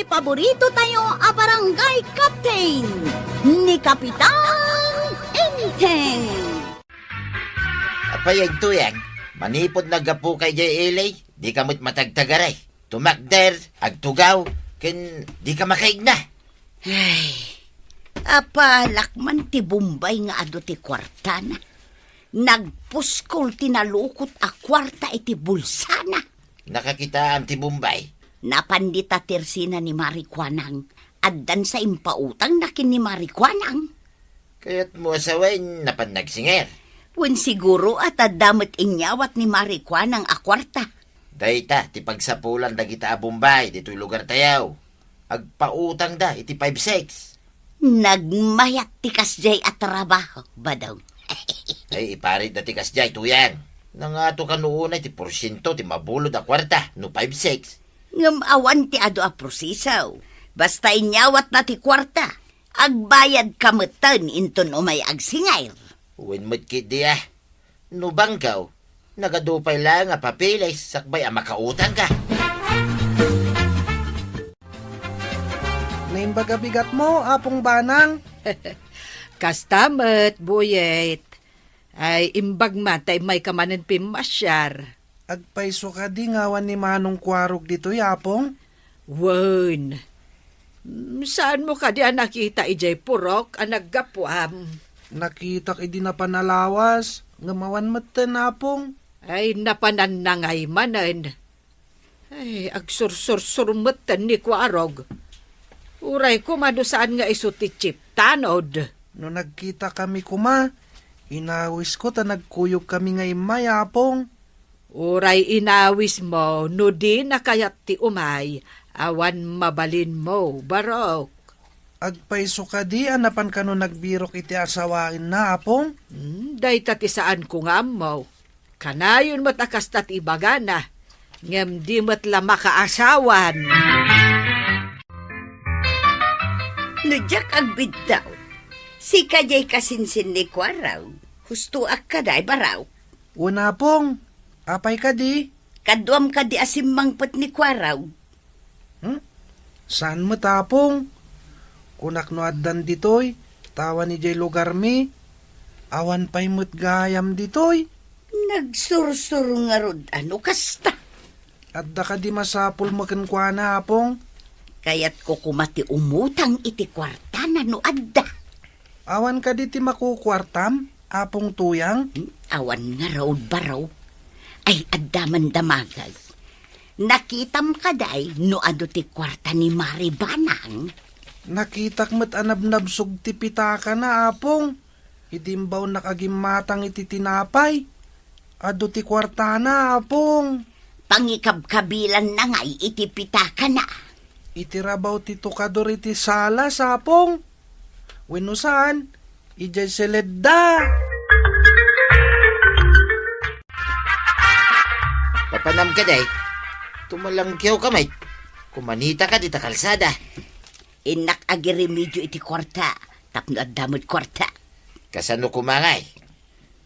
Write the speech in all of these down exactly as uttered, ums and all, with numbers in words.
Paborito tayo a barangay captain, ni Kapitan Enteng. Apay, Tuyang, manipud naggapu ka idiay ili, di ka met matagtagaray. Tumakder, agtugaw, ken di ka makaigna. Ay, apalak man ti Bombay nga adu ti kuartana. Nagpuskol ti nalukot a kuarta iti bulsana. Nakakitaam ti Bombay. Napan dita tersina ni Mari Kuanang. Addan sa impautangna ken ni Mari Kuanang. Kayatmo a sawen, napan nagsinger? Wen, siguro a ta adda met inyawat ni Mari Kuanang a kuarta. Dayta ti pagsapulan dagita a Bombay ditoy lugar tayo. Agpautangda iti five six. Nagmayat ti kasdiay a trabaho, Badong. Ay, iparitda ti kasdiay, Tuyang. Nangato kano unay ti porsiento ti mabulod a kuarta no five six? Ngem awan ti adu a proseso. Basta inyawatna ti kuarta, agbayadka metten inton umay agsinger. Wen met ketdi a. No bangkaw, nagadu pay laeng a papeles sakbay a makautangka. Naimbag a bigatmo, Apong Banang. Kasta met, Buyet. Ay, imbag man ta immayka manen pimmasiar. Agpayso kadi nga awan ni Manong Kuarog ditoy, Apong? Wen. Mm, saanmo kadi a nakita idiay purok a naggapuam? Nakitak idi napan a lawas, ngem awan metten, Apong. Ay, napananna ngay manen. Ay, agsursursur metten ni Kuarog. Uray koma no saan nga isu ti chiptanod. No nagkitakami koma, inawisko ta nagkuyogkami nga immay, Apong. Uray inawismo no dina kayat ti umay, awan mabalinmo, Barok. Agpayso kadi a napan kano nagbirok iti asawaenna, Apong? Hmm, dayta ti saanko nga ammo. Kanayon met a kasta ti ibagana, ngem di met la makaasawan. No diak agbiddaw, sika diay kasinsin ni Kuarog, hustoak kadi, Barok. Wen, Apong, apay kadi? Kaduam kadi a simmangpet ni Kuarog. Hmm? Saan met, Apong? Kunak no addan ditoy, ta awan idiay lugarmi. Awan pay met gayam ditoy. Nagsursur ngarud a no kasta. Adda kadi masapulmo kenkuana, Apong? Kayatko koma ti umutang iti kuartana no adda. Awan kadi ti makukuartam, Apong Tuyang? Hmm, awan ngarud, Barok. Ay, adda man damagek. Nakitam kadi no adu ti kuarta ni Mari Banang? Nakitak met a nabnabsog ti pitakana, Apong. Idi imbawnak a gimmatang iti tinapay. Adu ti kuartana, Apong. Pangikabkabilanna ngay iti pitakana. Iti rabaw ti tukador iti sala, Apong. Wenno saan, idiay seledda. Papanam kadi, tumalangkiwka met. Kumanita ka dita kalsada. Innak agiremedio iti kuarta, tapno adda met kuarta. Kasano koma ngay?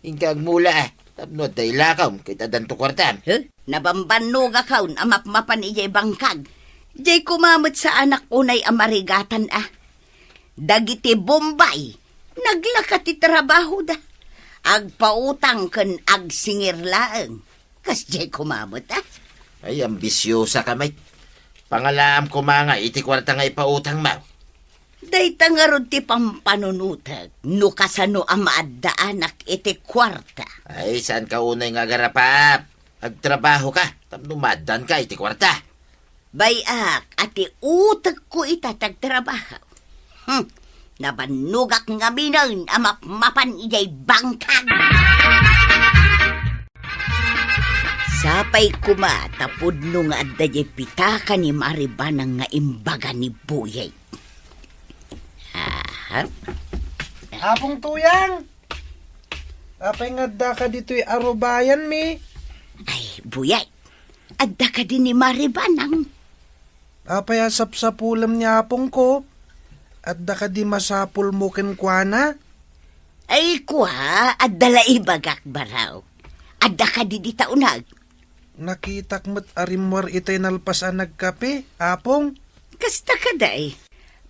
Inka agmula, a, tapno adda ilakam ket addanto kuartam. Huh? Nabambannogakon a mapmapan idiay bangkag. Diay koma met saanak unay a marigatan a. Dagiti Bombay, naglaka ti trabahoda. Agpautang ken agsingir laeng. Kasdiay koma met, a? Ay, ambisiosaka met. Pangalaam koma nga iti kuarta nga ipautangmo. Dayta ngarud ti pampanunotek no kasano a maaddaanak iti kuarta. Ay, saanka unay nga agarapap. Agtrabahoka, tapno maaddaanka iti kuarta. Bay-ak a ti utekko ita ti agtrabaho. Hmm, nabannogak ngaminen a mapmapan idiay bangkag. Sapay koma ta pudno nga adda diay pitaka ni Mari Banang nga imbaga ni Buyay. Aha. Apong Tuyang! Apay nga addaka ditoy a rubayanmi? Ay, Buyay, adda kadi ni Mari Banang? Apay a sapsapulem ni apongko? Adda kadi masapulmo kenkuana? Ay, kua, adda la ibagak, Barok. Adda kadi dita uneg? Nakitak met a rimmuar itay nalpas a nagkape, Apong. Kasta kadi,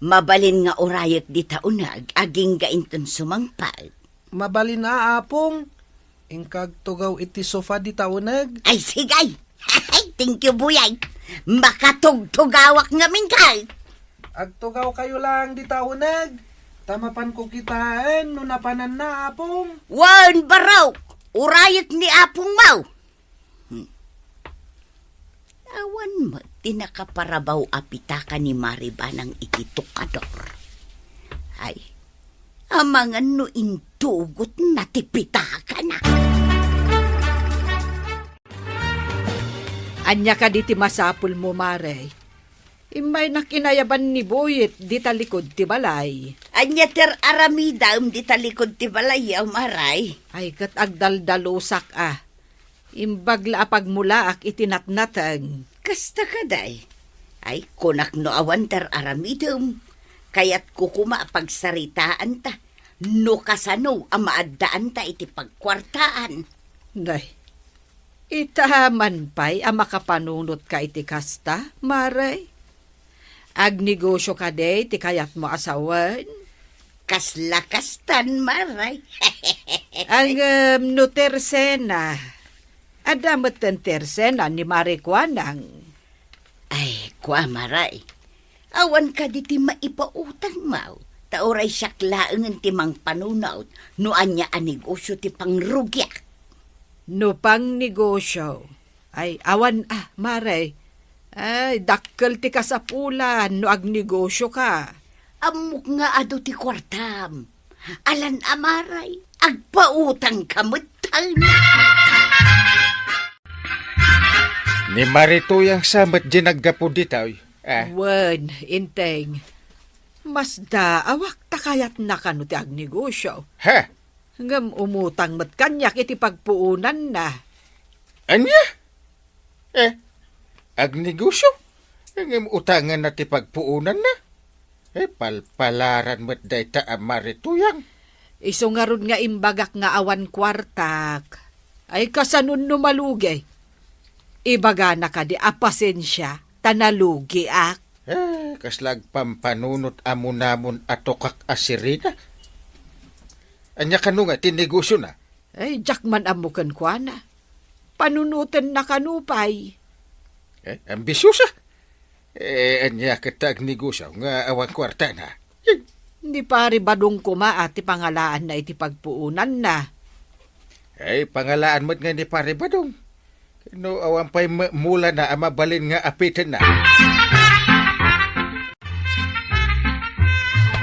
mabalin nga urayek dita uneg agingga inton sumangpet. Mabalin a, Apong. Inka agtugaw iti sofa dita uneg. Ay, sige. Thank you, Buyay. Makatugtugawak ngamin kay. Agtugawkayo laeng dita uneg, ta mapanko kitaen no napananna, Apong. Wen, barok! Urayek ni Apongmo. Hmm. Awan met ti nakaparabaw a pitaka ni Mari Banang iti tukador. Ay, amangan no intugotna ti pitakana. Ania kadi ti masapulmo, Mare? Immaynak inayaban ni Buyet dita likud ti balay. Ania ti aramidem dita likud ti balay, Mare? Ay, ket agdaldalusak a. Imbag la a pagmulaak iti natnateng. Kasta kadi? Ay, kunak no awan ti aramidem. Kayatko koma a pagsaritaanta no kasano a maaddaanta iti pagkuartaan. Nay, ita man pay a makapanunotka iti kasta, Mare? Agnegosio kadi ti kayatmo a sawen? Kasla kastan, Mare. Ngem no tersena, adda metten tersena ni Mare Kuanang. Ay, kua, Mare. Awan kadi ti maipautangmo, ta uray siak laengen ti mangpanunot no ania a negosio ti pangrugiak. No pangnegosio, ay, awan a, Mare. Ay, dakkel ti kasapulan no agnegosioka. Ammok nga adu ti kuartam. Alan a, Mare, agpautangka metten. Ni Mare Tuyang sa met diay naggapu ditoy, a? Wen, Enteng. Masdaawak ta kayatna kano ti agnegosio. Ha? Ngem umutang met kaniak iti pagpuonanna. Ania? Eh, agnegosio? Ngem utanganna ti pagpuonanna? Eh, palpalaran met dayta a Mare Tuyang. Isu ngarud nga imbagak nga awan kuartak. Ay, kasanon no malugi? Ibagana kadi a pasensia, ta nalugiak. Eh, kasla agpampanunot a munamon a tukak a sirena. Ania kano nga ti negosiona? Ay, diak man ammo kenkuana. Panunotenna kano pay. Eh, ambisiosa? Eh, ania ket ta agnegosio nga awan kuartana? Ni Pare Badong koma a ti pangalaanna iti pagpuonanna. Ay, pangalaan met nga ni Pare Badong. No awan pay ma-, mulana a mabalin nga apitenna.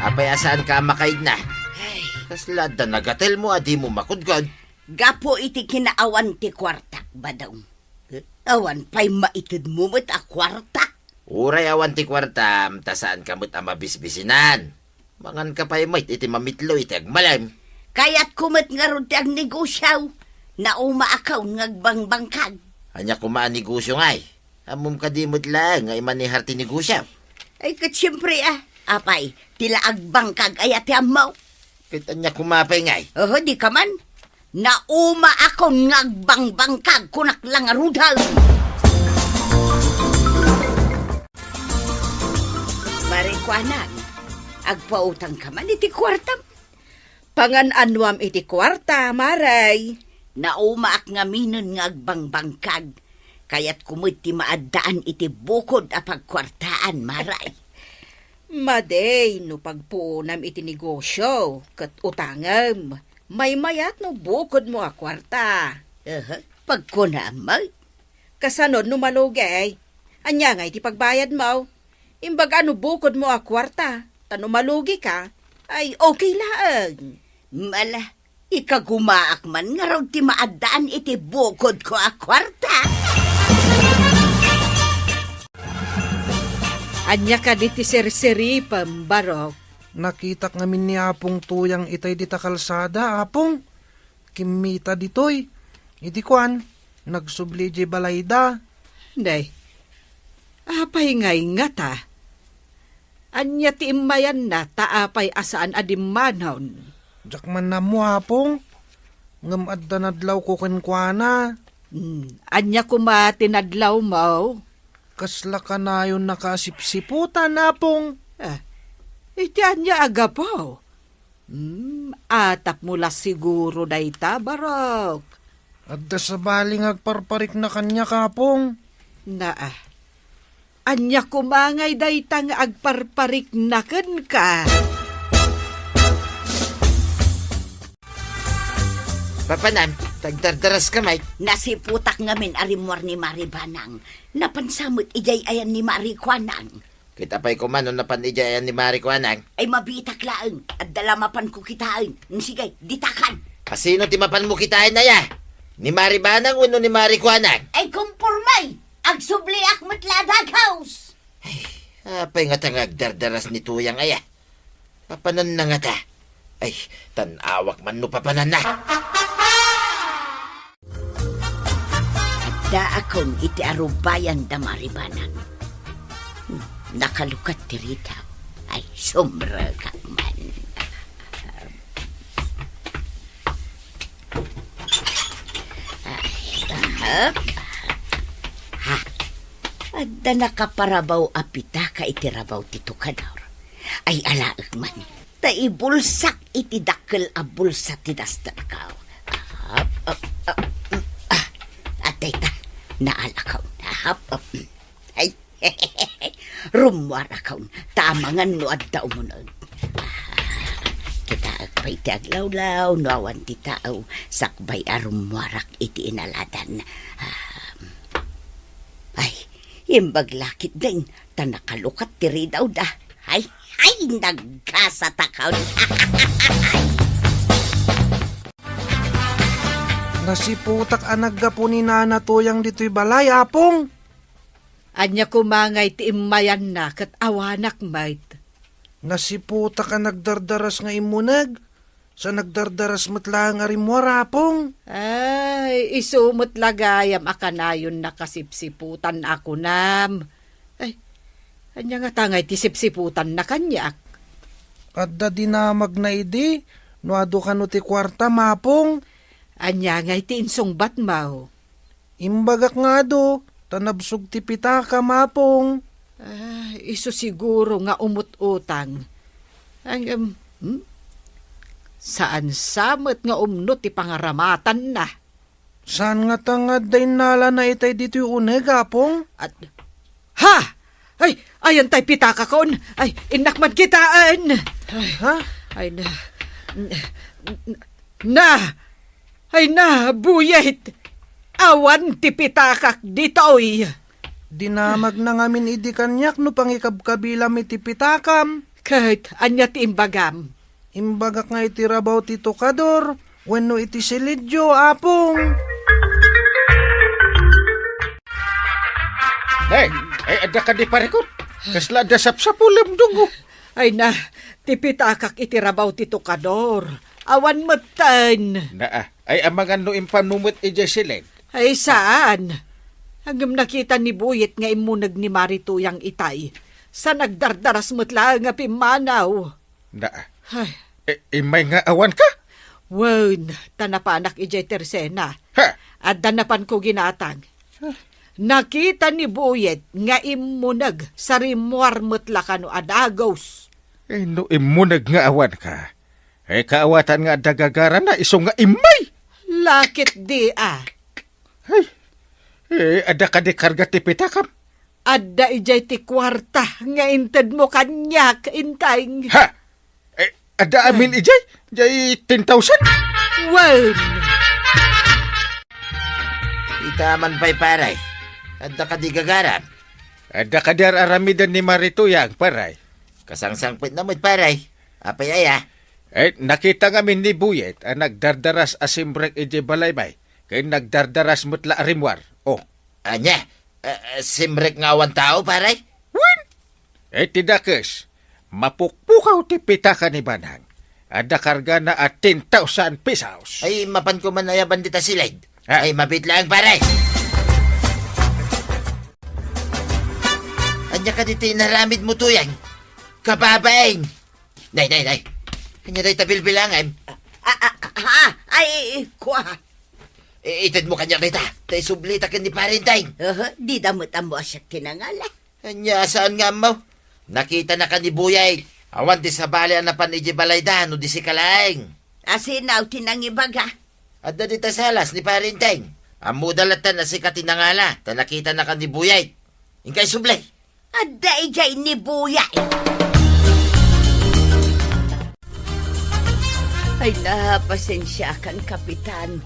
Apay a saanka a makaidna? Ay. Kasla adda nagatelmo a dimo makudkod? Gapu iti kinaawan ti kuartak, Badong. Eh? Awan pay maitedmo met a kuarta. Uray awan ti kuartam, ta saanka met a mabisbisinan. Manganka pay met iti mamitlo iti agmalem. Kayatko met ngarud ti agnegosio. Naumaakon nga agbangbangkag. Ania koma a negosio ngay? Ammom kadi met laeng nga imanehar ti negosio? Ay, ket siempre, a. Apay, ti la agbangkag aya ti ammo? Ket ania koma pay ngay? Oho, dika man. Naumaakon nga agbangbangkag, kunak la ngaruden. Mare Kuanang, agpautangka man iti kuartam. Pangan-anuam iti kuarta, Mare. Naumaak ngaminen nga agbangbangkag. Kayatko met ti maaddaan iti bukod a pagkuartaan, Mare. Madi no pagpuonam iti negosio ket utangem. Maymayat no bukodmo a kuarta. Aha, pagkunam met. Kasano no malugi? Ania ngay ti pagbayadmo? Imbag a no bukodmo a kuarta, ta no malugika, ay okay laeng. Ala, ikagumaak man ngarud ti maaddaan iti bukodko a kuarta. Ania kadi ti sirsiripem, Barok? Nakitak ngamin ni Apong Tuyang itay dita kalsada, Apong. Kimmita ditoy. Idi kuan, nagsubli idiay balayda. Nay, apay ngay ngata? Ania ti immayanna ta apay a saan a dimmanon? Diak man ammo, Apong. Ngem adda nadlawko kenkuana. Hmm, ania koma ti nadlawmo? Kasla kanayonnaka a sipsiputan, Apong. Ah, iti ania a gapu? Hmm, atapmo la siguro dayta, Barok. Adda sabali nga agparparikna kaniak, Apong. Naa. Ania koma ngay dayta nga agparparikna kenka? Papanam, tagdardaraska met. Nasiputak ngamin a rimmuar ni Mari Banang. Napansa met idiay ayan ni Mari Kuanang. Ket apay koma no napan idiay ayan ni Mari Kuanang? Ay, mabiitak laeng. Adda la mapanko kitaen. Sige, ditakan. A sino ti mapanmo kitaen aya? Ni Mari Banang wenno ni Mari Kuanang? Ay, kumporme! Agsubliak met la a dagos! Ay, apay ngata nga agdardaras ni Tuyang aya? Papananna ngata? Ay, tan-awak man no papananna. Addaakon iti arubayan da Mari Banang. Hmm, nakalukat ti ridaw. Ay, sumrekak man. Ay, aha. Ha? Adda nakaparabaw a pitaka iti rabaw ti tukador. Ay, alaek man. Ta ibulsak iti dakkel a bulsa ti dastelko. Ap, ap, ap, mm, ah, adda ita. Naalakaw. Ap, ap, mm. Ay, rummuarakon. Ta amangan no adda umuneg. Ah, kitaek pay ti aglawlaw, no awan ti tao, sakbay a rummuarak iti inaladan. Ah, ay, imbag la ketdin, ta nakalukat ti ridawda. Ay, ay, nagkasatakon. Nasiputak a naggapu ni Nana Tuyang ditoy balay, Apong. Ania koma ngay ti immayanna ket awanak met? Nasiputak a nagdardaras nga immuneg. Sa nagdardaras met laeng a rimmuar, Apong. Ay, isu met la gayam a kanayonna kasipsiputan a kunam. Ay, ania ngata ngay ti sipsiputanna kaniak? Adda dinamagna idi, no adu kano ti kuartam, Apong. Ania ngay ti insungbatmo? Imbagak nga adu, ta nabsog ti pitakam, Apong. Ah, isu siguro nga umut-utang. Ngem, hmm? Saan sa met nga umno ti pangaramatanna? Saan ngata nga adda innalana itay ditoy uneg, Apong? At, ha! Ay, ayan tay pitakakon. Ay, innak man kitaen. Ay, ha? Ay, na, na, ay na, buyet. Awan ti pitakak ditoy. Dinamagna ngamin idi kaniak no pangikabkabilam iti pitakam. Ket ania ti imbagam? Imbagak nga iti rabaw ti tukador wenno iti silidyo, Apong. Nay, ay adda kadi parikot? Kasla adda sapsapulem, Dunggo? Ay na, ti pitakak iti rabaw ti tukador. Awan metten. Naa, ay amangan no impanmo met idiay siled? Ay saan. Ngem nakita ni Buyet nga immuneg ni Mari Tuyang itay. Sa nagdardaras met laeng a pimmanaw. Na, ay. I-, immay nga awanka? Wen, ta napanak idiay tersena. Ha? Adda napanko ginatang. Nakita ni Buyet nga immuneg sa rimmuar met la kano a dagos. Eh, no immuneg nga awanka, eh, kaawatan nga adda gagarana, isu nga immay. Lakit di, a. Ay, eh, adda kadi karga ti pitakam? Adda idiay ti kuarta nga intedmo kaniak, Inteng. Ha? Eh, adda amin idiay? Diay ten thousand? Wen. Ita man pay, pare. Adda kadi gagaram? Adda kadi ar-aramiden ni Mari Tuyang, pare? Kasangsangpetna met, pare. Apay aya? Eh, nakita ngamin ni Buyet a nagdardaras a simrek idiay balay bay, ken nagdardaras met la a rimmuar. Oh. Ania? Eh, eh, simrek nga awan tao, pare? Wen! Eh, ti dakes, mapukpukaw ti pitaka ni Banang. Adda kargana a ten thousand pesos. Ay, mapanko man ayaban dita siled. Ha? Ay, mabit laeng, pare. Ania kadi ti inaramidmo, Tuyang? Kababain! Nay, nay, nay. Ania dayta bilbilangem? Ah, ah, ah, ay, kua. I-, itedmo kaniak dayta, ta isublita ken ni Pare Enteng. Aha, dida met ammo a siak ti nangala. Ania, saan nga ammo? Nakitanaka ni Buyay. Awan ti sabali a napan idiay balayda no di sika laeng. Asino ti nangibaga? Adda dita salas ni Pare Enteng. Ammoda latta a sika ti nangala, ta nakitanaka ni Buyay. Inka isubli. Adda idiay ni Buyay. Ay na, pasensiakan, Kapitan.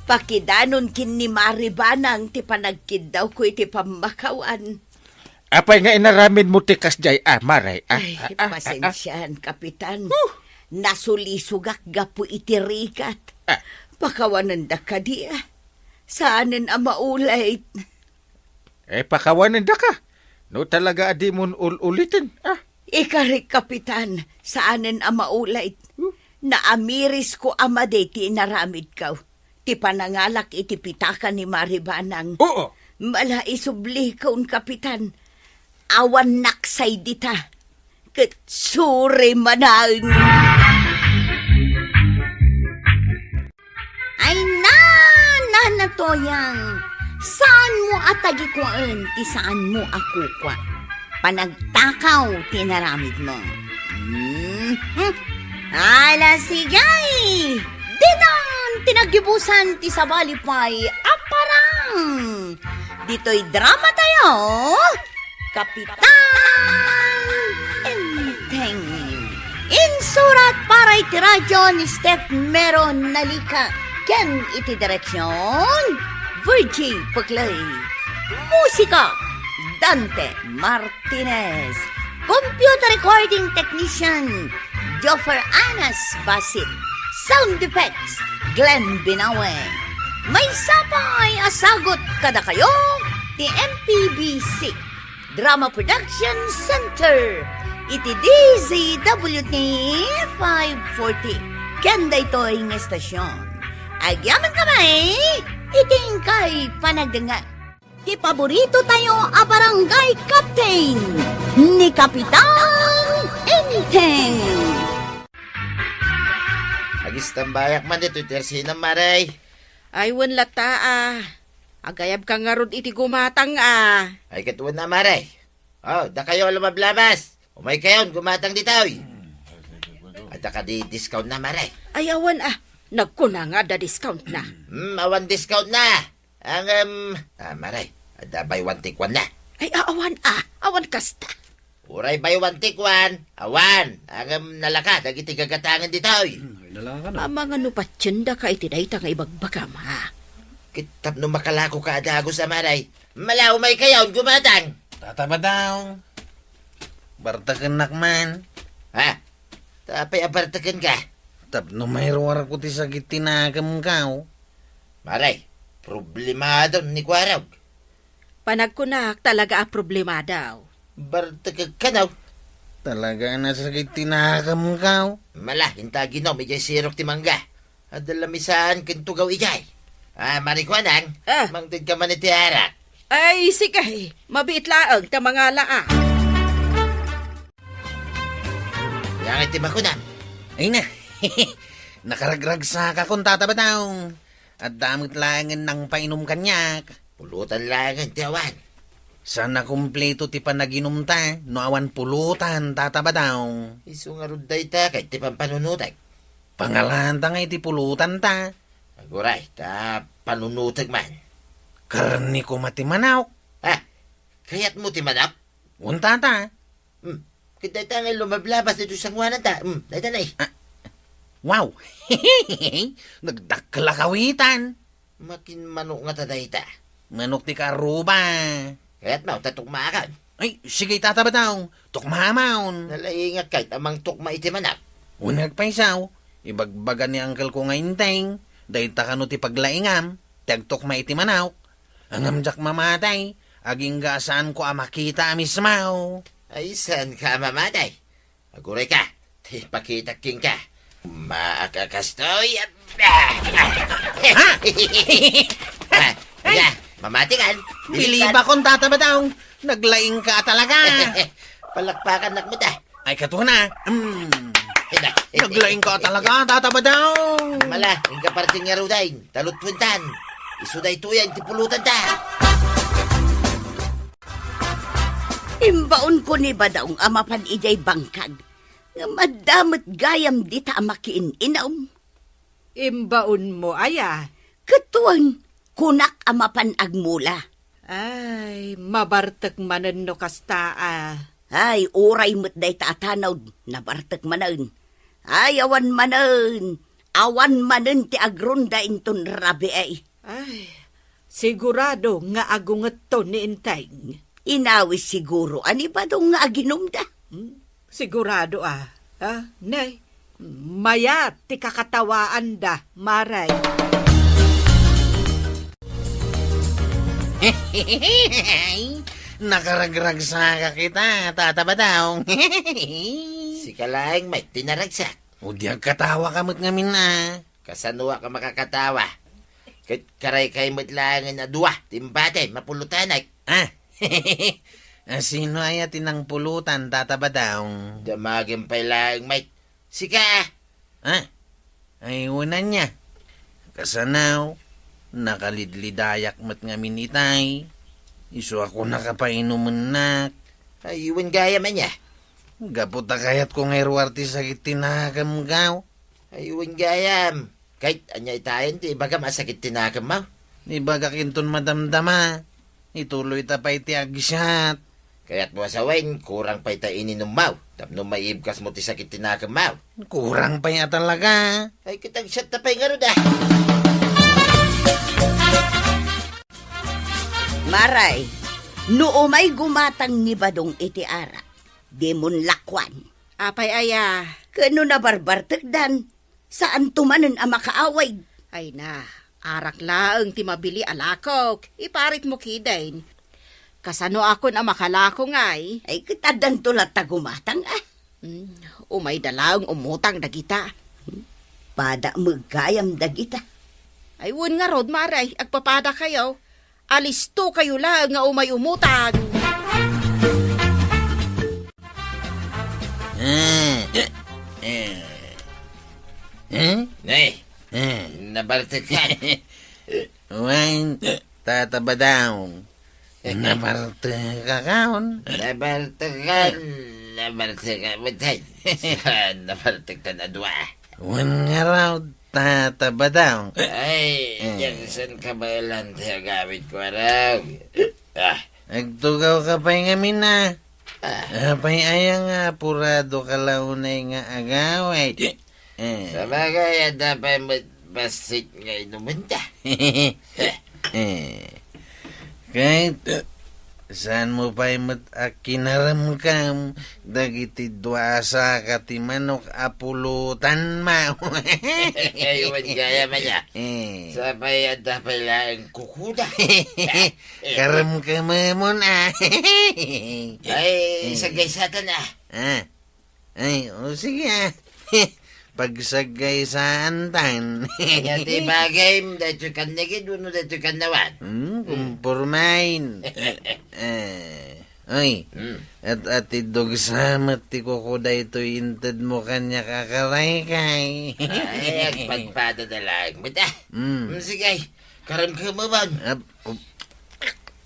Pakidanon ken ni Mari Banang ti panagkiddawko iti pammakawan. Apay nga inaramidmo ti kasdiay, a, Mare? A, Ay, a, a, a, a. Pasensian, Kapitan. Huh! Nasulisogak gapu iti rigat. A. Pakawanenda kadi, a. Saanen a maulay. E, pakawanendaka. No talaga a dimon ul-uliten, a. Ikarik, Kapitan, saanen a maulay. Hmm? Naamirisko a madi ti inaramidko. Ti panangalak iti pitaka ni Mari Banang. Oo. Mala isublikon, Kapitan. Awan naksay dita. Ket suri manen. Ay, na, na, na, Toyang. Saanmo a tagikuaen ti saanmo a kukua. Panagtakaw ti inaramidmo. Mhm. Ala, sige. Ditan ti naggibusan ti sabali pay a parang. Ditoy drama tayo, Kapitan Enteng. Insurat para iti radyo ni Steph Mero Nalica ken iti direksyon, Virgie Puclay. Musika, Dante Martinez. Computer recording technician, Joffer Anas Basit. Sound effects, Glenn Binawe. Maysa pay a sagut kadakayo ti M P B C Drama Production Center iti D Z W T five forty. Ken daytoy nga estasyon, agyamankami iti inkay panagdengngeg. Ti paborito tayo a barangay captain, ni Kapitan Enteng. Agistambayak man ditoy tersinam, Mare. Ay, wen latta, a. Agayabka ngarud iti gumatang, a. Ay, ket wen a, Mare. O, dakayo a lumablabas. Umaykayon, gumatang ditoy. Adda kadi discount na, Mare? Ay, awan, a. Nagkuna nga adda discount na. Hmm, awan discount na. Ngem, a, Mare, adda buy one take one na. Ay, a, awan, a. Awan kasta. Uray buy one take one, awan. Ngem nalaka dagiti gagatangen ditoy. Hmm, ay, nalaka na. Amangan no patiendaka iti dayta nga ibagbagam, a. Ket tapno makalakoka a dagus a, Mare. Mala, umaykayon, gumatang. Tata Badong. Bartekennak man. Ha? Ta apay a bartekenka? Tapno mairuarko ti sakit ti nakemko. Mare, problemadon ni Kuarog. Panagkunak, talaga a problemadaw. Bartekek kano? Talaga a nasakit ti nakemko. Mala, inta aginom idiay sirok ti mangga. Adda lamisaan ken tugaw idiay. A, Mare Kuanang, a, mangtedka man iti arak. Ay, sige. Mabiit laeng ta mangala, a. Yan iti makunam. Ay na. Nakaragragsakakon, Tata Badong. Adda met laengen nangpainom kaniak. Pulutan laengen ti awan. Saan a kumpleto ti panaginumta no awan pulutan, Tata Badong. Isu ngarud dayta ket ti pampanunotek. Pangalanta nga iti pulutanta. Aguray, ta panunotek man. Karne koma ti manok. Ha? Kayatmo ti manok? Wen, Tata. Hmm. Ket dayta nga lumablabas ditoy sanguananta. Hmm, dayta na, e. A, wow! Nagdakkel a kawitan. Makin manok ngata dayta? Manok ti karuba. Kayatmo ta tukmaakon? Ay, sige, Tata Badong. Tukmaamon. Nalaingak kayat a mangtukma iti manok. Wen, agpayso. Ibagbaga ni angkelko nga Enteng, dayta kano ti paglaingam, ti agtukma iti manok. Ngem diak mamatay, agingga a saanko a makita a mismo. Ay, saanka a mamatay? Agurayka, ta ipakitak kenka. Maakakas toy. Ha? A, ala, mamati kan? Bilibakon, Tata Badong. Naglaingka a talaga. Palakpakannak met, a. Ay, kato na. Mm. Naglaing ka talaga, Tata Badong. Mala, inka parting nga rudain, talutwentan. Isu daytoy ti pulotanta. Imbaonko ni Badong a mapan idiay bangkag. Ngem adda met gayam dita a makiin-inum. Imbaonmo aya? Ket wen, kunak a mapan agmula. Ay, mabartek manen no kasta a. Ay, uray met dayta a tanod, nabartek manen. Ay, awan manen, awan manen ti agrunda inton rabii. Ay, sigurado nga agungetto ni Enteng. Inawis siguro a ni Badong nga aginumda. Hmm? Sigurado a. Ah, nay, mayat ti kakatawaanda, Maray. Nakaragragsakak ita, Tata Badong. Sika laeng met ti naragsak. O di agkatawa ka met ngamin a. Kasanoak a makakatawa? Ket karaykay met laengen a dua ti imbati, mapulutanek. Ah, a sino aya ti nangpulutan, Tata Badong? Damagem pay laeng met. Sika a. Ah, ay, wen ania. Kasano, nakalidlidayak met ngamin itay. Isu a kunak a painumennak. Ay, wen gayam ania? Gapu ta kayatko nga iruar ti sakit ti nakemko. Ay, wen gayam. Ket ania itayen ti ibagam a sakit ti nakemmo? Ibagak inton madamdama. Ituloyta pay ti agsiat. Kayatmo a sawen, kurang pay ta ininummo. Tapno maibkasmo ti sakit ti nakemmo. Kurang pay a talaga. Ay, ket agsiatta pay ngarud a. Maray, no umay gumatang ni Badong iti arak, dimon lakuan. Apay aya? Ken no nabarbartekdan, saanto manen a makaawid. Ay na, arak laeng ti mabili a lakok, iparitmo kiden. Kasanoakon a makalako ngay? Ay, ket addanto latta gumatang a. Hmm, umayda laeng umutang dagita. Pada met gayam dagita. Ay, wen ngarud, Maray, agpapadakayo. Alistokayo laeng nga umay umutang. Eh, eh. Eh? Nay, eh, nabartekak. Wen, Tata Badong. Nabartekakon? Nabartekan, nabartekan, nabartektan a dua. Wen ngarud, Tata Badong. Ay, eh, diak saan kabaelan ti agawidko, arog. Ah. Agtugawka pay ngamin a. Ah. Apay aya nga apuradoka la unay nga agawid? Eh. Sabagay, adda pay met bassit nga inumenta. Eh. Ket, saanmo pay met a kinaremkem dagiti dua a saka ti manok a pulutanmo? Ay, wen gayam aya. Eh. Sapay adda pay laeng kukuda. Karemkememon a. Ay, eh, saggaysatan a. Ah. Ay, o sige a. Pagsaggaysaantan. Ania ti ibagam, daytoy kannigid wenno daytoy kannawan? Hmm, kumpormain. Eh, oy, hmm, at-atiddogsa met ti kuko daytoy intedmo kaniak a karaykay. Ay, agpadpadada laeng met a. Hmm. Hmm, sige. Karemkememon. Ap-, up-,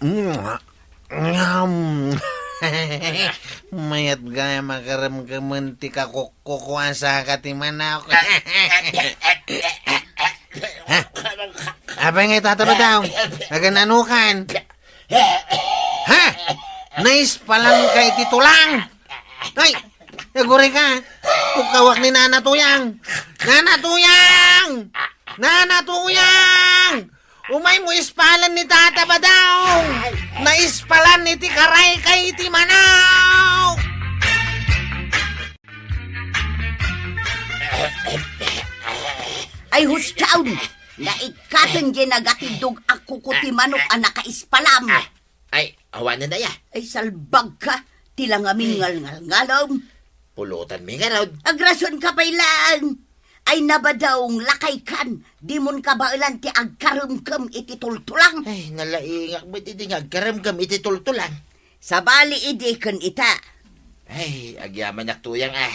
mm, ngam. Mayat gayam a karemkemen ti kakukkukuan saka ti manok. Ha? Apay ngay, Tata Badong? Agan-anukan? Ha? Naispalanka iti tulang? Ay, aguray ka. Kukawak ni Nana Tuyang. Nana Tuyang! Nana Tuyang! Umaymo ispalan ni Tata Badong! Naispalan iti karaykay iti manok! Ay, hustaon! Naikkaten diay nagatiddog a kuko ti manok a nakaispalam. Ay, awanen aya? Ay, salbagka, ti langamin ngalngalngalem. Pulotanmi ngarud. Agrasionka pay laeng. Ay, Nabadong, lakaykan, dimon kabaelan ti agkaremkem iti tultulang. Ay, nalaingak met idi nga agkaremkem iti tultulang. Sabali idi ken ita. Ay, agyamanak Tuyang a.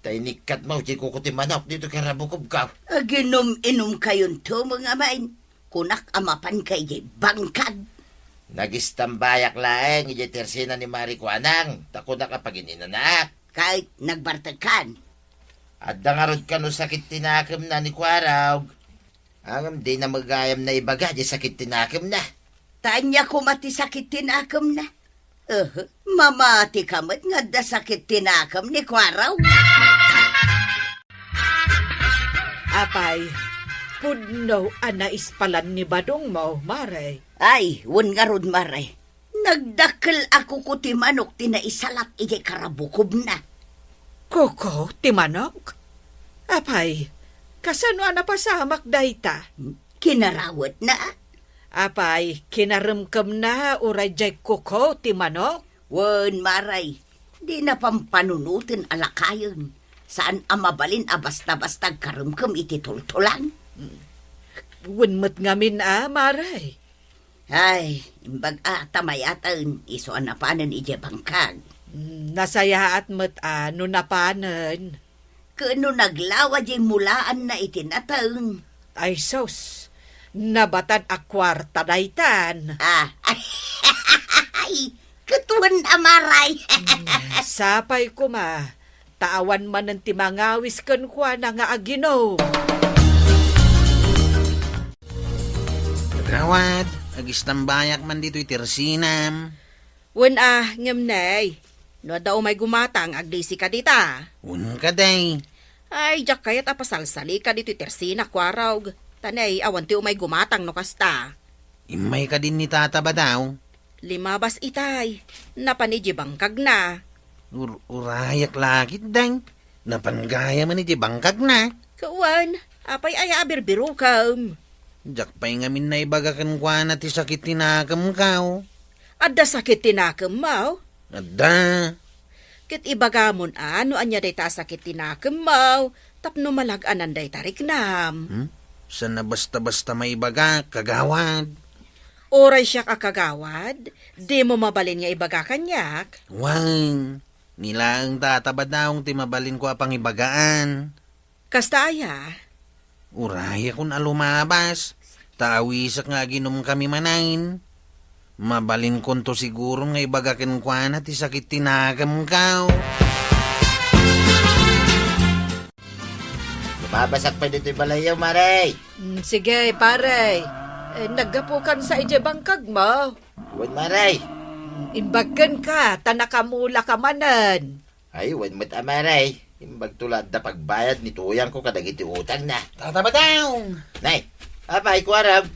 Ta inikkatmo ti kuko ti manok ditoy karabukobko. Aginum-inumkayonto, Mangamain. Kunak a mapanka idiay bangkag. Nagistambayak laeng idiay tersina ni Mari Kuanang, ta kunak a pagin-inanaak. Ket nagbartekkan. Adda ngarud kano sakit ti nakemna ni Kuarog. Ngem dina met gayam naibaga ti sakit ti nakemna. Ta ania koma ti sakit ti nakemna? Eh, mamatika met nga adda sakit ti nakem ni Kuarog. Apay, pudno a naispalan ni badongmo, Mare? Ay, wen ngarud, Mare. Nagdakkel a kuko ti manok ti naisalat idiay karabukobna. Kuko ti manok? Apay, kasano a napasamak dayta? Kinarawetna. Apay, kinaremkemna uray diay kuko ti manok? Wen, Mare, dina pampanunoten a lakayen. Saan a mabalin a basta-basta agkaremkem iti tultulang. Wen met ngamin a, Mare. Ay, imbag a ta mayaten, isu a napanen idiay bangkag. Mm, nasayaat met a no napanen. Ken no naglawa diay mulaanna iti nateng. Ay sus, nabatad a kuarta daytan. Ah, ay, ket wen a, Mare. Mm, sapay koma, ta awan manen ti mangawis kenkuana nga aginom. Kagawad, agistambayak man ditoy tersinam. Wen a, ngem ne, no adda umay gumatang, agdisika dita. Wen kadi. Ay, diak kayat a pasalsalika ditoy tersina, Kuarog. Ta ne, awan ti umay gumatang no kasta. Immay kadin ni Tata Badaw? Limabas itay. Napan idiay bangkagna. Ur-, urayak la ketdin. Napan gayam idiay bangkagna. Ket wen, apay aya a birbirukem? Diak pay ngamin naibaga kenkuana ti sakit ti nakemko. Adda sakit ti nakemmo? Adda. Ket ibagamon a no ania dayta a sakit ti nakemmo tapno malag-anan dayta riknam. Hmm? Saan a basta-basta maibaga, kagawad. Uray siak a kagawad, dimo mabalin nga ibaga kaniak? Wen, ni laeng Tata Badaw ti mabalinko a pangibagaan. Kasta aya? Urayakon a lumabas, ta awisek nga aginumkami manen. Mabalinkonto siguron nga ibaga kenkuana ti sakit ti nakemko. Lumabasak pay ditoy balayyo, Mare. Mm, sige, pare. Eh, naggapukan sa idiay bangkagmo? Wen, Mare. Imbag kenka, ta nakamulaka manen. Ay, wen met a, Mare. Imbagto la adda pagbayad ni tuyangko kadagiti utangna. Tata Badaw! Nay, apay, Kuarog?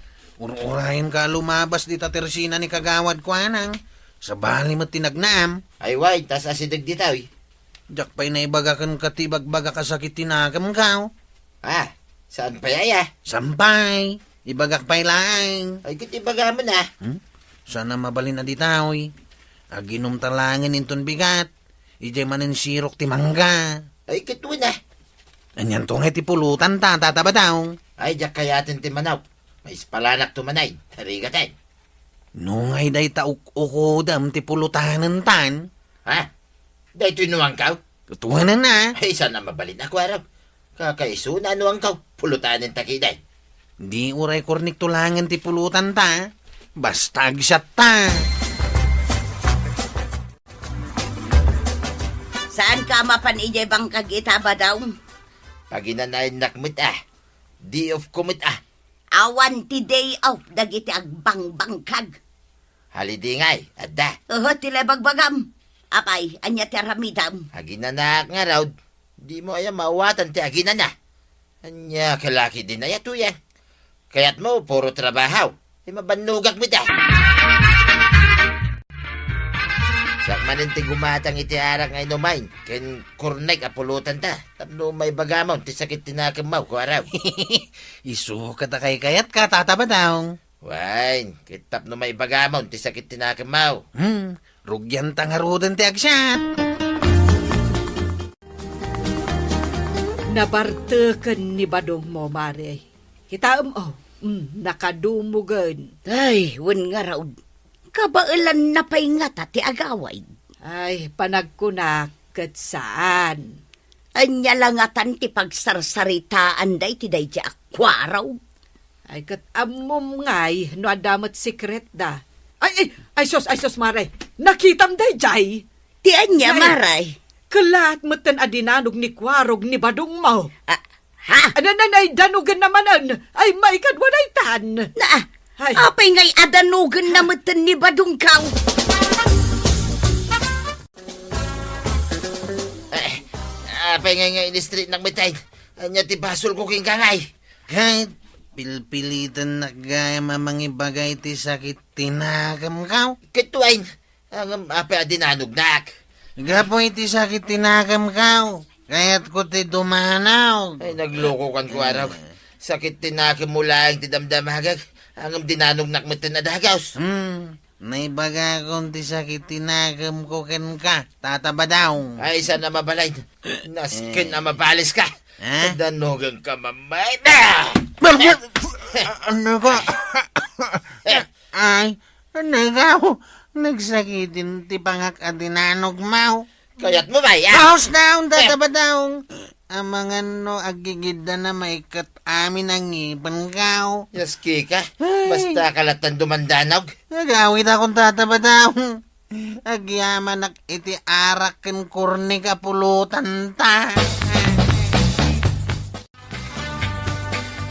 Ur-urayenka a lumabas dita tersina ni Kagawad Kuanang. Sabali met ti nagnaam. Ay, wen, ta asideg ditoy. Diak pay naibaga kenka ti ibagbagak a sakit ti nakemko. Ah, saan pay aya? Saan pay? Ibagak pay laeng. Ay, ket ibagamon a. Hmm? Saan a mabalin a ditoy. Aginumta laengen inton bigat. Idiay manen sirok ti mangga. Ay, ket wen a. Anianto ngay ti pulotanta, Tata Badaw? Ay, diak kayaten ti manok. Maispalanak to manen. Tarigaten. No ngay dayta uk-ukodem ti pulotanentan? Ha? Daytoy nuangko? Tuanenna. Ay, saan a mabalin a, Kuarog. Kakaisuna a nuangko, pulotanenta ketdin. Di uray kornik to laengen ti pulotanta. Basta agsiatta. Saanka a mapan idiay bangkag ita, Badaw? Paginanaennak met a. Day off ko met a. Awan ti day off dagiti agbangbangkag. Holiday ngay, adda. Oho, ti la ibagbagam. Apay, ania ti aramidem? Aginanaak ngarud. Dimo aya maawatan ti aginana? Ania, kalaki din aya, tuyang? Kayatmo, puro trabaho. Ay, mabannogak met a. Siak manen ti gumatang iti arak nga inumen, ken kornek a pulotanta. Tapno maibagamon ti sakit ti nakemmo, Kuarog. Isu ket a kaykayatka, Tata Badaw. Wen, ket tapno maibagamon ti sakit ti nakemmo. Hmm, rugianta ngaruden ti agsiat. Nabarteken ni badongmo, Mare. Kitaem, oh, mm, nakadumogen. Ay, wen ngarud. Kabaelanna pay ngata ti agawid. Ay, panagkunak ket saan. Ania la ngatan ti pagsarsaritaanda iti daydiay a kuarog? Ay, ket ammom ngay no adda met sekretda. Ay, ay, ay, sus, ay, sus, Mare. Nakitam daydiay? Ti ania, Ay, Mare? Kellaat metten a dinanog ni kuarog ni badongmo. Ah, ha? Ananay, danogenna manen. Ay, maikadua daytan. Na, Ay. Apay ngay adanogenna metten ni badongko? Eh, apay ngay nga in-straight-nak met ay? Ania ti basolko kenka ngay? Ket pilpilitennak gayam a mangibaga iti sakit ti nakemko. Ket wen, ngem apay a dinanognak? Gapu iti sakit ti nakemko, kayatko ti dumanog. Ay, naglokokan, kuarog. Sakit ti nakemmo laeng ti damdamagek, ngem dinanognak metten a dagus. Hmm. Naibagakon ti sakit ti nakemko kenka, Tata Badong. Ay, saan a mabalin. Nasken a mabaliska. Eh? Danogenka mamay. Ano ka? Ay, ano ka? Nagsakit ti pangak a dinanogmo. Kayatmo ba, ya? Baos daw, Tata Badong. Amangan no aggigidda na maikkat amin a ngipenko. Yes, Kika. Ay. Basta kalatan dumandanog. Agawidakon, Tata Badong. Agyamanak iti arak ken kornik a pulotanta.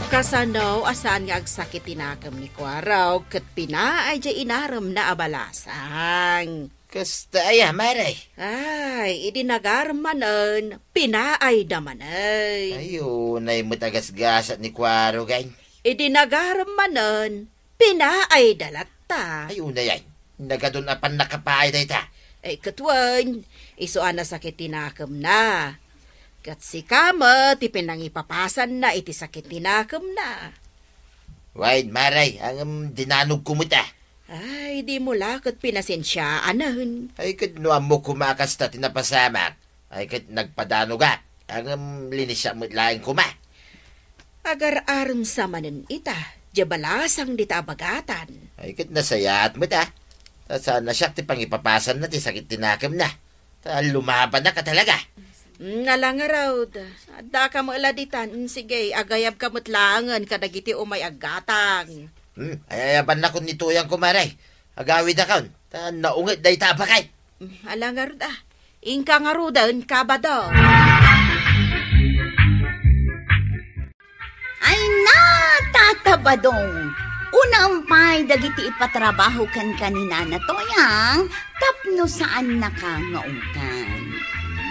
Kasano a saan nga agsakit ti nakem ni Kuarog ket pinaay diay inaremna a balasang? Kasta aya, Mare? Ay, idi nagarem manen, pinaayda manen. Ay, unay met a gasgasat ni Kuarog ay. Idi nagarem manen, pinaayda latta. Ay, unay ay. Nagadun a pannakapaay dayta. Ay, ket wen, isu a nasakit ti nakemna. Ket sika met ti pinangipapasanna iti sakit ti nakemna. Wen, Mare, ngem dinanogko met a. Ay, dimo la ket pinasensiaanen. Ay, ket no ammok koma a kasta ti napasamak, ay, ket nagpadanogak. Ngem linisiak met laeng koma. Agar-arem sa manen ita, diay balasang dita a bagatan. Ay, ket nasayaat met a. Ta saan a siak ti pangipapasanna ti sakit ti nakemna. Ta lumabanak a talaga. Mm, ala ngarud. Addaka met la ditan. Mm, sige, agayabka met laengen kadagiti umay aggatang. Hmm, ay-ayabannakon ni Tuyang, kumare. Agawidakon, ta naunget dayta a baket. Mm, ala ngarud a. Inka ngaruden, Kabado. Ay na, Tata Badong, unam pay dagiti ipatrabaho kenka ni Nana Toyang tapno saannaka nga ungtan.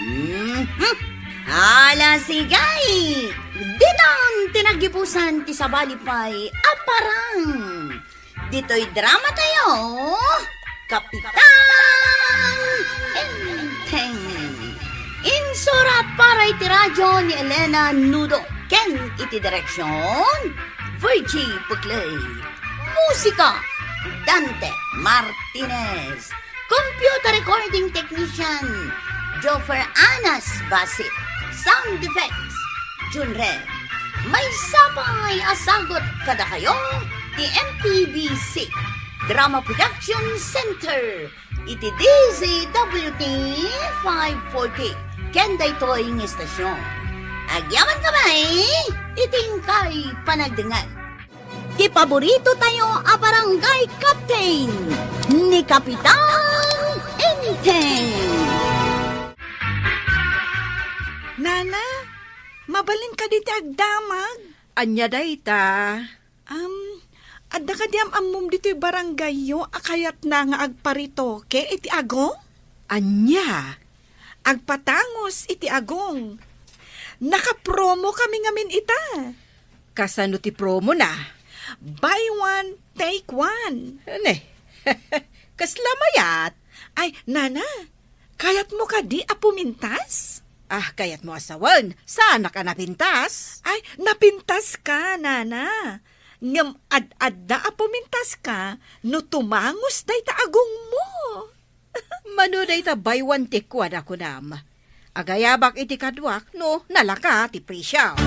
Mhm. Ala, sige! Ditan ti naggibusan ti sabali pay a parang. Ditoy drama tayo, Kapitan Enteng. Insurat para iti radyo ni Elena Nudo ken iti direksyon, Virgie Puclay. Musika, Dante Martinez. Computer recording technician, Joffer Anas Basit. Sound effects, Junre. Maysa pay a sagut kadakayo ti M P B C Drama Production Center iti D Z W T five forty ken daytoy nga istasyon. Agyamankami iti inkay panagdengngeg. Ti paborito tayo a barangay captain, ni Kapitan Enteng. Nana, mabalin kadi ti agdamag? Ania dayta? Am, adda kadi am-ammom ditoy barangayyo a kayatna nga agparetoke iti agong? Ania? Agpatangus iti agong. Nakapromo kami ngamin ita. Kasano ti promona? Buy one, take one. Ne, kasla mayat. Ay, Nana, kayatmo kadi a pumintas? Ah, kayatmo a sawen, saanak a napintas? Ay, napintaska, Nana. Ngem ad-adda a pumintaska no tumangus dayta agongmo. Mano dayta buy one take one a kunam? Agayabak iti kaduak no nalaka ti presio.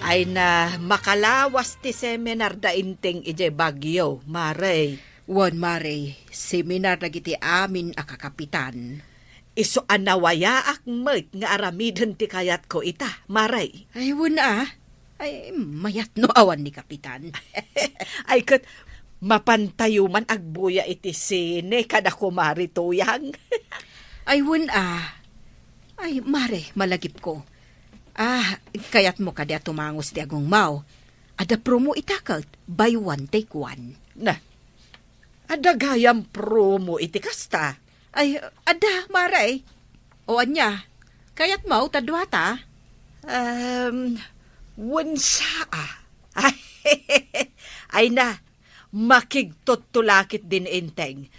Ay na, makalawas ti seminar da Enteng idiay Baguio, Mare. Wen, Mare, seminar dagiti amin a kakapitan. Isu a nawayaak met nga aramiden ti kayatko ita, Mare. Ay, wen a. Ay, mayat no awan ni Kapitan. Ay, ket mapantayo man agbuya iti sine kada Kumare Tuyang. Ay, wen a. Ay, Mare, malagipko. Ah, kayatmo kadi a tumangus ti agongmaw? Adda promo ita ket buy one, take one. Na, adda gayam promo iti kasta? Ay, adda, Mare. O ania, kayatmo ta duata? Um, wen sa a. Ay, ay na, makigtutulakit din inteng.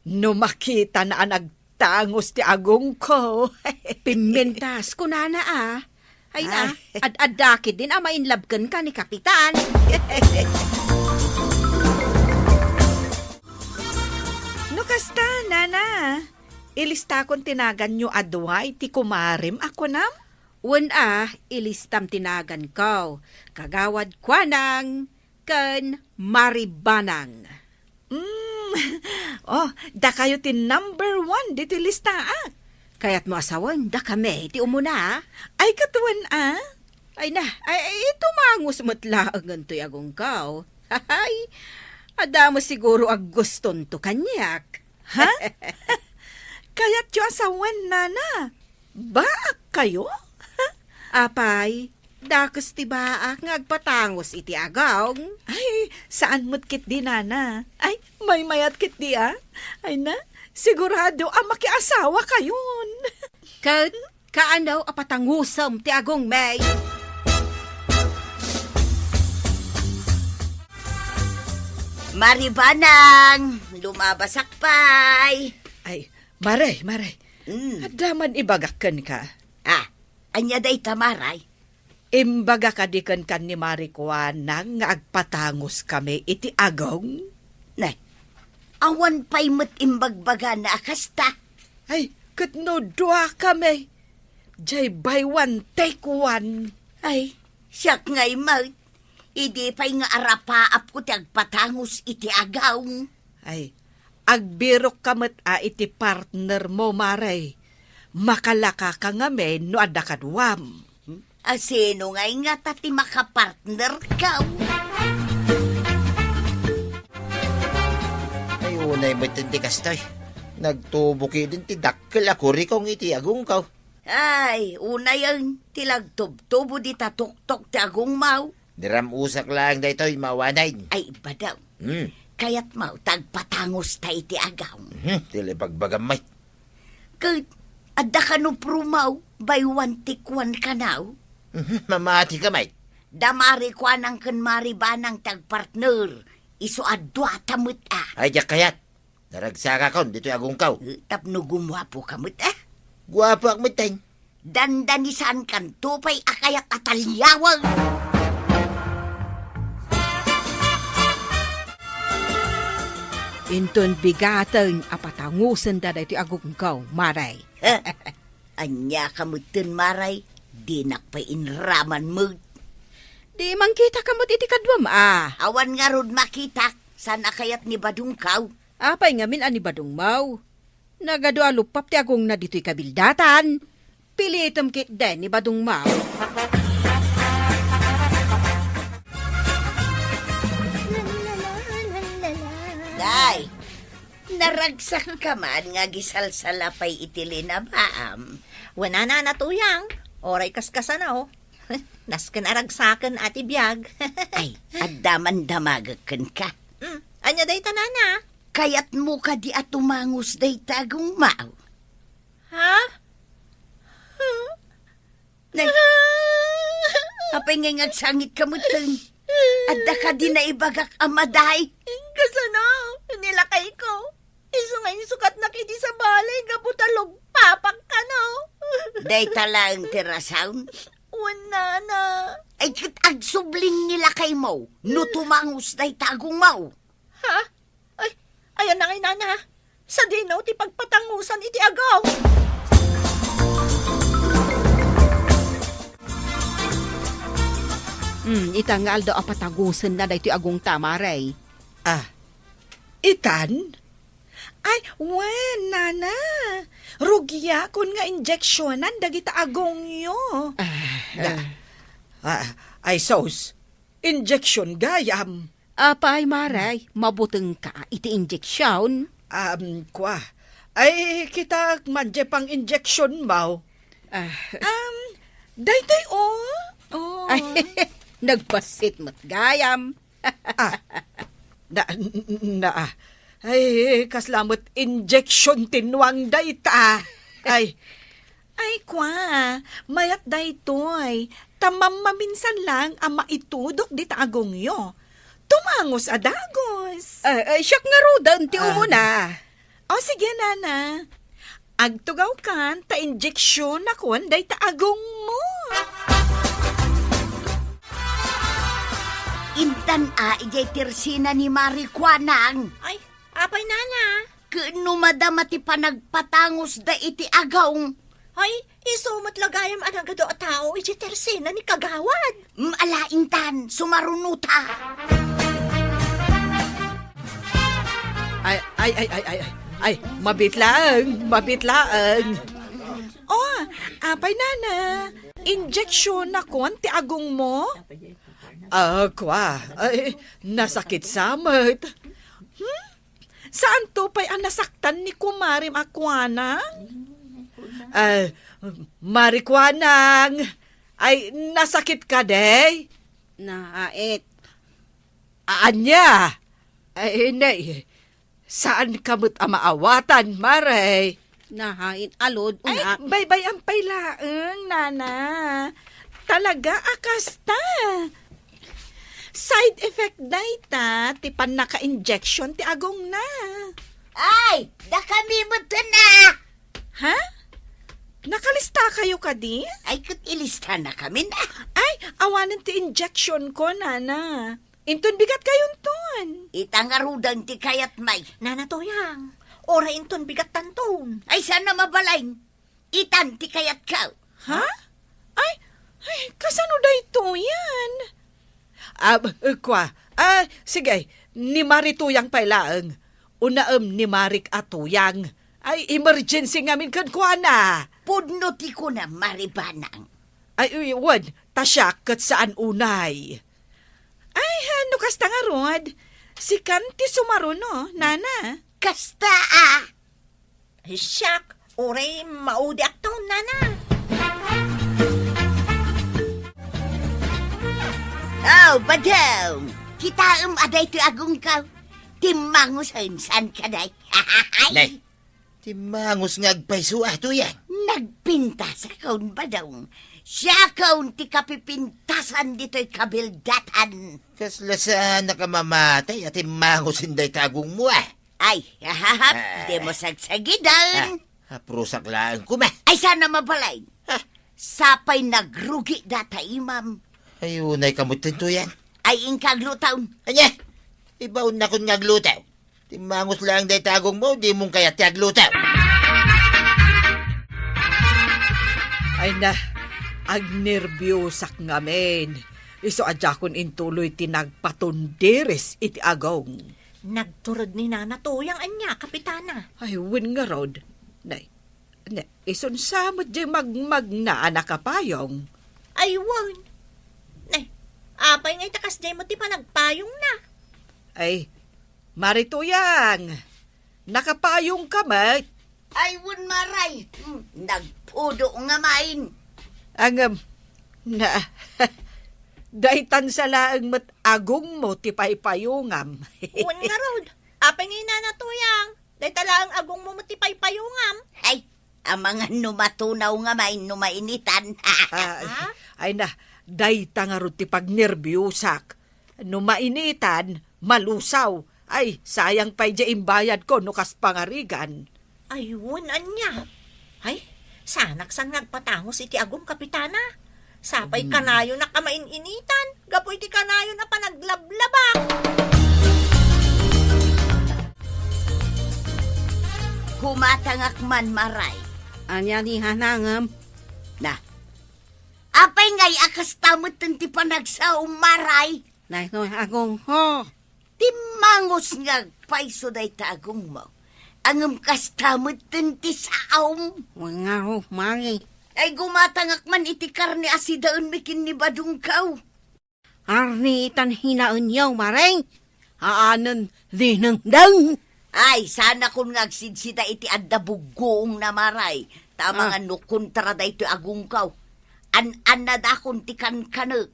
No makitana a nagtangus ti agongko. Pinmentas, kunana a. Ay na, ay, ad-addakit din a ma-inlove kenka ni Kapitan. No kasta, nana, ilistakon ti naganyo a dua iti kumarem a kunam? Wen a, ilistam ti naganko. Kagawad Kuanang ken Maribanang. Mm. Oh, dakayo ti number one diti listaak. Kayatmo a sawen, dakami ti umuna, a? Ay, ket wen a. Ay na, ay, ay, tumangus met laengen toy agongko. Hay, adda met siguro aggustonto kaniak. Ha? Kayatyo a sawen, nana? Baak kayo? Apay, dakes ti baak nga agpatangus iti agong. Ay, saan met ketdi, nana. Ay, maymayat ketdi, a. Ay na, sigurado a makiasawa kayon. Ket kaano a patangusem ti agongmi? Maribanang, lumabasak pay. Ay, Mare, Mare. Mm. Adda man ibagak kenka. Ah, ania dayta, Mare? Imbagak kadi kenka ni Mare Kuanang nga agpatanguskami iti agong? Ne, awan pay met imbagbagana a kasta. Ay, ket no duakami, jay buy one, take one. Ay, siak ngay met. Idi pay nga arapaapko ti agpatangus iti agong. Ay, agbirokka met a iti partnermo, Mare. Makalakaka ngamin no adda kaduam. A sino ngay ngata ti makapartnerko? Ay, unay met ti kastoy. Nagtubo ketdin ti dakkel a kurikong iti agongko. Ay, unayen ti lagtubtubo dita tuktok ti agongmaw. Niram-usak laeng daytoy, mawanay. Ay, ibadaw. Hmm. Kayatmo ta agpatangusta iti agong. Mhm, ti ibagbagam met. Ket, adda kano promo, buy one, take one kanaw? Mhm, mamatika met. Da Mare Kuanang ken Mare Banang ti agpartner, isu a duata met a. Ay, diak kayat. Naragsakakon ditoy agongko. Eh, tapno gumuapoka met, eh? Guapoak metten. Dandanisankanto pay a kayat a taliawen. Inton bigaten a patangusenda daytoy agongko, Mare. Aniaka metten, Mare? Dinak pay inraman met. Di mangkitaka met iti kaduam, a? Awan ngarud makitak, saan a kayat ni badongko. Apay ngamin a ni badongmo? Nagadu a luppap ti agongna ditoy kabildatan. Pilitem ketdi ni badongmo. Day, naragsakka man nga agisalsala pay iti linabaam. Wen a, Nana Tuyang, uray kaskasano. Nasken a ragsaken a ti biag. Ay, adda man damagek kenka. Mm, ania dayta, Nana? Kayatmo kadi a tumangus dayta agongmo? Ha? Nay, apay ngay nga agsangitka metten? Adda kadi naibagak a maday? Kasano? Ni lakayko. Isu nga insukatnak iti sabali gapu ta lugpapak kano. Dayta laeng ti rason? Wen, Nana. Ay, ket agsubling ni lakaymo no tumangus dayta agongmo. Ha? Ay, ayan na ngay, Nana. Sadino ti pagpatangusan iti agong? Hmm, ita nga aldaw a patangusenna daytoy agongta, Mare. Ah, itan? Ay, wen, Nana. Rugiakon nga injeksionan dagita agongyo. Ah, Da. ah. Ah, ay sus, injection gayam. Apay, Maray, mabutengka iti injeksion? Um, kua. Ay, kitaek man diay pang-injeksionmo. Ah. Um, daytoy, o. Oh. Ay, nagbassit met gayam. Ah, na, na, ay, kasla met injection ti nuang dayta. Ay. Ay, kua, mayat daytoy. Ta mammaminsan lang a maitudok dita agongyo. Tumangus a dagus. Ay, ay, siak ngaruden ti Ah. umuna. O, sige, nana. Agtugawkan ta injeksionakon dayta agongmo. Intan a idiay tersena ni Mari Kuanang. Ay, apay, nana? Ken no madama ti panagpatangusda iti agong. Ay, isu met la gayam a nagadu a tao idiay tersena ni Kagawad. Mm, ala, intan, sumaruno ta. Ay, ay, ay, ay, ay, ay. Ay, mabit laeng, mabit laeng. Oh, apay, nana, injeksionakon ti agongmo? Ah, kua, ay, nasakit sa met. Hmm? Saanto pay a nasaktan ni kumarem a kuana? Ah, Mari Kuanang, ay, nasakit kadi? Naait. Ania? Ay, nay, saanka met a maawatan, Mari? Naait, alod, Ay, una. baybay-am pay laeng, nana. Talaga a kasta. Side effect dayta ti pannaka-injection ti agongna. Ay, dakami met na. Ha? Nakalistakayo kadi? Ay, ket ilistanakamin a. Ay, awanen ti injection ko, nana. Inton bigat kayonton. Ita ngaruden ti kayatmi. Nana Toyang, uray inton bigattanton. Ay, saan a mabalin. Itan ti kayatko. Ha? Ay, ay, kasano daytoyen? Ah, kua. Ah, sige, ni Mari Tuyang pay laeng. Unaem ni Marik a Tuyang. Ay, emergency ngamin kenkuana. Pudno ti kuna, Mari Banang. Ay, wen, ta siak ket saan unay. Ay, no kasta ngarud, sikan ti sumaruno, nana. Kasta a. Siak, uray maudiakto, nana. Oh, Badong! Kitaem a daytoy agongko. Timmangusen, saan kadi? Nay, timmangus nga agpayso a, Tuyang. Nagpintasakon, Badong. Siakon ti kapipintasan ditoy kabildatan. Kasla saanak a mamatay a timmangusen dayta agongmo, a. Ay, ahahap, Ah. dimo sagsagiden. Ah, aprusak laeng koma. Ay, saan a mabalin. Ah. Sapay nagrugi data imam. Ay, unay ka met, Tuyang. Ay, inka aglutaw. Ania? Ibaonnakon nga aglutaw. Timmangus laeng dayta agongmo, dimon kayat ti aglutaw. Ay na, agnerbiosak ngamin. Isu a diakon intuloy ti nagpatundiris iti agong. Nagtured ni Nana Tuyang ania, Kapitana? Ay, wen ngarud. Nay, ne, isun sa met diay magmagna a nakapayong. Ay, wen. Nay, apay nga ita kasdiay met ti panagpayongna? Ay, Mari Tuyang, nakapayongka met? Ay, wen, Maray. Hmm, nagpudo ngamin. Ngem, na, daytan sa laeng met agongmo ti paypayongam. Wen ngarud, apay nga Nana Tuyang, dayta laeng agongmo met ti paypayongam. Ay, amangan no matunaw ngamin no mainitan. Ah, Ha? ay na, dayta ngarud ti pagnerbiosak. No mainitan, malusaw. Ay, sayang pay diay imbayadko no kas pangarigan. Ay, wen, ania? Ay, saanak san nga agpatangus iti agom, Kapitana. Sapay Hmm. kanayonak a main-initan, gapu iti kanayon a panaglablabak. Kumatangak man, Maray. Ania ni hanangem? Na, apay ngay a kasta met ti panagsao, Maray? Nay, no, agongko. Timmangus nga agpayso dayta agongmo. Ngem kasta metten ti saom. Wen ngarud, Mari. Ay, gumatangak man iti karne a sidaenmi ken ni badongko. Arni itan hinaenyo, Mari? Aanen dinengdeng. Ay, saanakon nga agsidsida iti adda buggoongna, Mari. Ta amangan no kontra daytoy agongko. An-annadakon ti kankanek.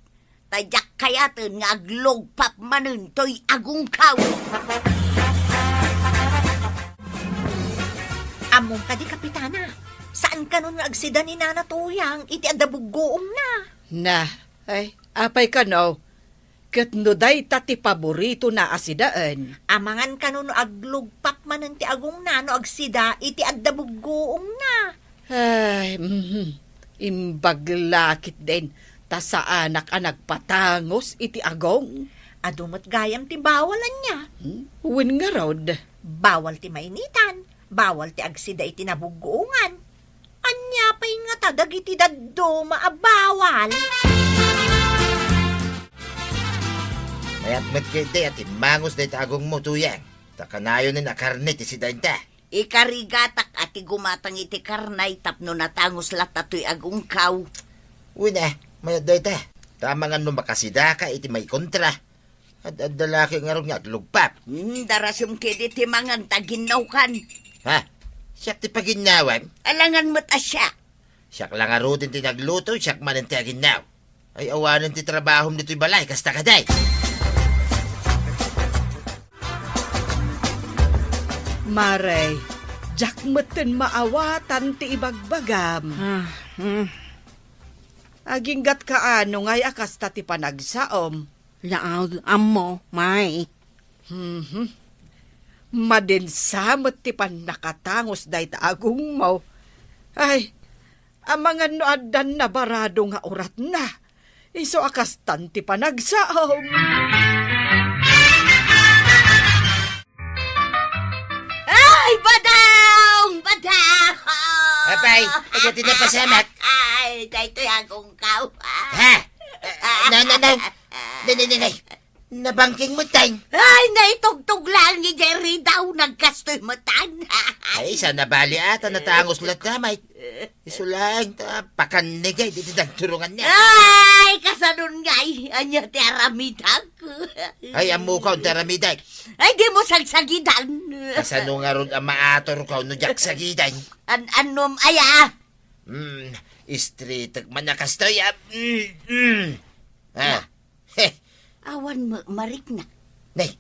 Ta diak kayaten nga aglugpap manen toy agongko. Ammom kadi, Kapitana, saan kano nga agsida ni Nana Tuyang iti adda buggoongna? Na, ay, apay kano? Ket no dayta ti paboritona a sidaen? Amangan kano no aglugpap manen ti agongna no agsida iti adda buggoongna? Ay, mhm. Imbag la ketdin, ta saanak a nagpatangus iti agong. Adu met gayam ti bawal ania? Hmm? Wen ngarud. Bawal ti mainitan, bawal ti agsida iti nabuggoongan. Ania pay ngata dagiti dadduma a bawal? Mayat met ketdi a timmangus dayta agongmo, Tuyang, ta kanayonen a karne ti sidaenta. Ikarigatak a ti gumatang iti karne tapno natangus latta toy agongko. Wen a, mayat dayta. Ta amangan no makasidaka iti maikontra. Ad-adda la ket ngarud nga aglugpap. Hmm, darasem ketdi ti mangan ta aginnawkan. Ha? Siak ti paginnawam? Alangan met a siak. Siak la ngaruden ti nagluto, siak manen ti aginnaw. Ay, awanen ti trabahom ditoy balay, kasta kadi? Mari, diak metten maawatan ti ibagbagam. Ah, hmm. Aginggatka ano ngay a kasta ti panagsaom? Yaag ammo, Mari. Mhm. Madinsa met ti pannakatangus dayta agongmo. Ay, amangan no addan nabarado nga uratna. Isu a kastan ti panagsaom. Ay, badong! Badong! Apay, ania ti napasamak? Ay, daytoy agongko. Ha? Na, na, na. Nay, nay, nay, nay. Nabangking metten. Ay, naitugtog laeng idiay ridaw, nagkastoy metten. Ay, saan a bali a, ta natangus latta, may. Isu laeng ta pakannigay, ditoy nagturonganna. Ay, kasanon ngay, ania ti aramidak? Ay, ammok ti aramidak. Ay, dimo sagsagidan. Kasano ngarud a maatorko no diak sagidan? An-, annom aya? Hmm, istritek man a kastoy, ah. Mm, mm. Ah. Heh. Awan met mariknak. Nay,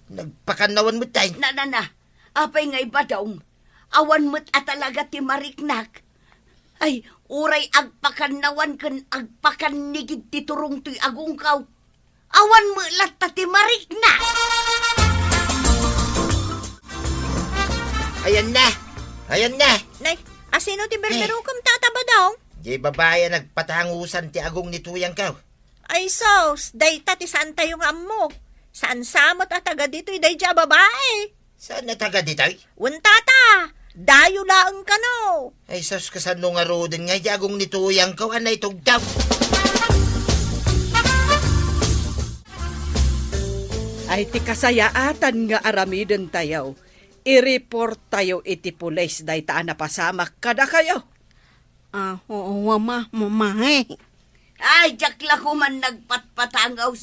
nagpakannawan metten. Na, na, na. Apay ngay, badong? Awan met a talaga ti mariknak. Ay, uray agpakannawan ken agpakannigid ti turong toy agongko. Awan met latta ti mariknak. Ayanna! Ayanna! Nay, asino ti berberukem, Tata Badong? Diay babai a nagpatangusan ti agong ni tuyangko. Ay sus, dayta ti saantayo nga ammo. Saan sa met a taga ditoy daydiay a babai? Saan a taga ditoy? Wen, Tata, dayo laeng kano. Ay sus, kasano ngaruden ngay diay agong ni tuyangko a naitugtog? Ay ti kasayaatan nga aramidentayo, i-report tayo iti pulis dayta a napasamak kadakayo. Ah, oo, Mama, Mama, eh. Ay, diak la koman nagpatpatangaw.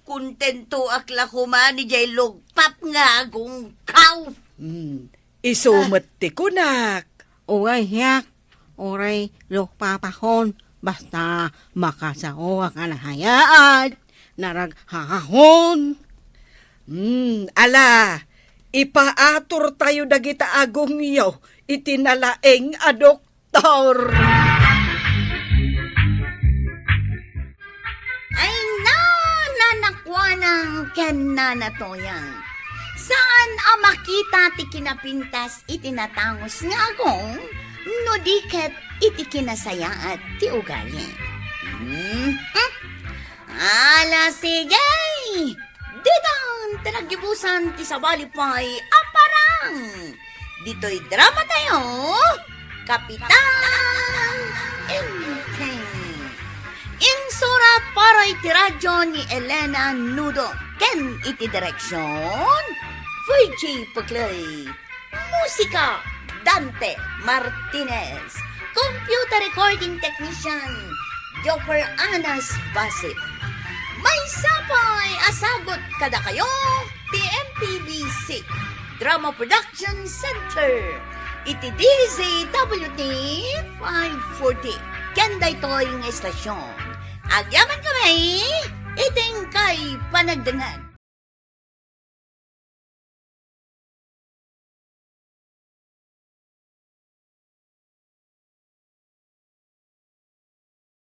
Kontentoak la koman idiay lugpap nga agongko. Hmm, isu met ti kunak. Uray siak, uray lugpapakon, basta makasaoak a nasayaat, naraghahon. Hmm, ala, ipaator tayo dagita agongyo iti nalaing a doktor. Tor. Ay, na, nanakuanang ken nanatoyang. Saan a makita ti kinapintas iti natangus nga agong, no di ket iti kinasayaat ti ugali. Hmm? Hmm? Ala, sige! Ditan ti naggibusan ti sabali pay a parang. Ditoy drama tayo, Kapitan Enteng. Insurat para iti radyo ni Elena Nudo ken iti direksyon, Virgie Puclay. Musika, Dante Martinez. Computer recording technician, Joker Anas Basit. Maysa pay a sagut kadakayo ti M P B C Drama Production Center iti D Z W T five forty. Ken daytoy nga estasyon, agyamankami iti inkay panagdengngeg.